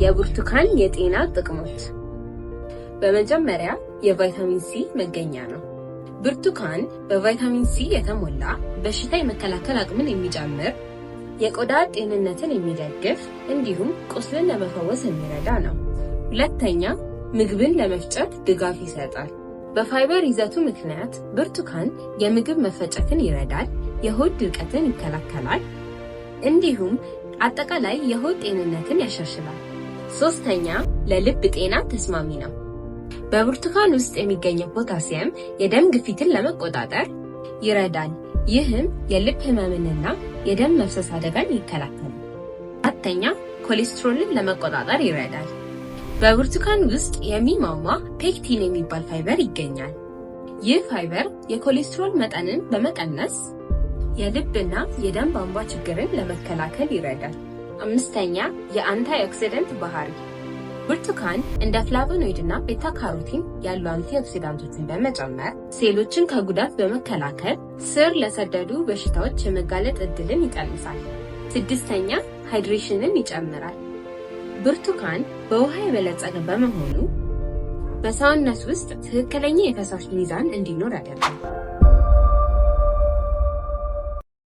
የብርቱካን የጤና ጥቅሞች፣ በመጀመሪያ የቫይታሚን ሲ መገኛ ነው። ብርቱካን በቫይታሚን ሲ የተሞላ፣ በሽታ የመከላከል አቅምን የሚጨምር፣ የቆዳ ጤንነትን የሚደግፍ እንዲሁም ቁስልን ለመፈወስ የሚረዳ ነው። ሁለተኛ፣ ምግብን ለመፍጨት ድጋፍ ይሰጣል። በፋይበር ይዘቱ ምክንያት ብርቱካን የምግብ መፈጨትን ይረዳል፣ የሆድ ድርቀትን ይከላከላል፣ እንዲሁም አጠቃላይ የሆድ ጤንነትን ያሻሽላል። ሶስተኛ፣ ለልብ ጤና ተስማሚ ነው። በብርቱካን ውስጥ የሚገኘው ፖታሲየም የደም ግፊትን ለመቆጣጠር ይረዳል። ይህም የልብ ህመምንና የደም መፍሰስ አደጋን ይከላከላል። አራተኛ፣ ኮሌስትሮልን ለመቆጣጠር ይረዳል። በብርቱካን ውስጥ የሚሟሟ pectin የሚባል ፋይበር ይገኛል። ይህ ፋይበር የኮሌስትሮል መጠንን በመቀነስ የልብና የደም ቧንቧ ችግርን ለመከላከል ይረዳል። አምስተኛ፣ የ antioxidant ባህሪ። ብርቱካን እንደ flavonoid እና beta carotene ያሉ antioxidant ኦችን በመጨመር ሴሎችን ከጉዳት በመከላከል ስር ለሰደዱ በሽታዎች የመጋለጥ እድልን ይቀንሳል። ስድስተኛ፣ hydration ን ይጨምራል። ብርቱካን በውሃ የበለጸገ በመሆኑ በሰውነት ውስጥ ትክክለኛ የፈሳሽ ሚዛን እንዲኖር ያደርጋል።